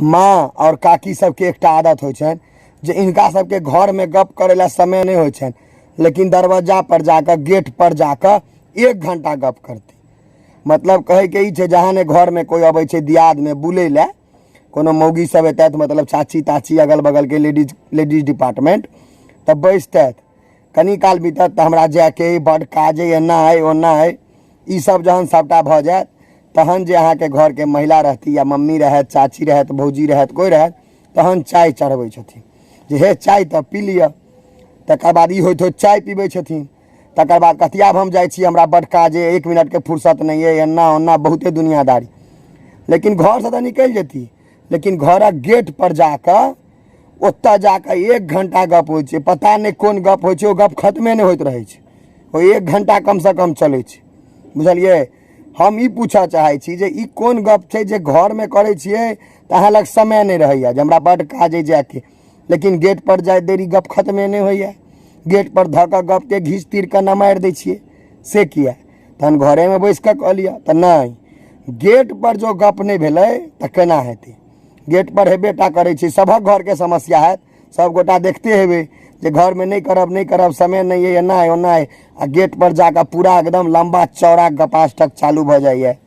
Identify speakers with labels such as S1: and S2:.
S1: माँ आओर काकी सबके एकटा आदत होइ छनि जे हिनका सबके घरमे गप करै लए समय नहि होइ छनि, लेकिन दरवज्जा पर जाकऽ, गेट पर जाकऽ 1 घंटा गप करती। मतलब कहैके ई छै, जहाँ ने घरमे कोइ अबै छै दियादमे बुलै लए, कोनो मौगी सब एतथि, मतलब चाची ताची अगल बगलके लेडीज, लेडीज डिपार्टमेंट, तऽ बैसतथि, कनी काल बीतत तऽ हमरा जायके अइ, बड्ड काज अइ, एना अइ ओना अइ, ई सब जहन सबटा भऽ जायत तहन जे अहाँके घरके महिला रहती या मम्मी रहथि, चाची रहथि, भौजी रहथि, कोइ रहथि, तहन चाय चढ़बै छथिन जे हे चाय तऽ पी लिअ। तकर बाद ई होइत होइत चाय पीबै छथिन। तकर बाद कहती आब हम जाइ छी, हमरा बड्ड काज अइ, 1 मिनटके फुर्सत नहि अइ, एना ओना बहुते दुनियादारी। लेकिन घरसँ तऽ निकलि जेती, लेकिन घरक गेट पर जाकऽ ओतऽ जाकऽ 1 घंटा गप होइ छै। पता नहि कोन गप होइ छै, ओ गप खतमे नहि होइत रहै छै, ओ 1 घंटा कमसँ कम चलै छै। बुझलियै? हम ई पूछऽ चाहै छी जे ई कोन गप छै जे घरमे करै छियै तऽ अहाँ लग समय नहि रहैए जे हमरा बड्ड काज अइ जायके, लेकिन गेट पर जाइत देरी गप खतमे नहि होइए, गेट पर धऽ कऽ गपके घीच तीर कऽ नमारि दै छियै, से किया? तहन घरेमे बैस कऽ कऽ लिअ। तऽ नहि, गेट पर जो गप नहि भेलै तऽ केना हेतै? गेट पर हेबे टा करै छै, सभक घरके समस्या हैत, सब गोटा देखते हेबै जे घरमे नहि करब, नहि करब, समय नहि अइ, एना अइ ओना अइ, आ गेट पर जाकऽ पूरा एकदम लम्बा चौड़ा गपाष्टक चालू भऽ जाइए।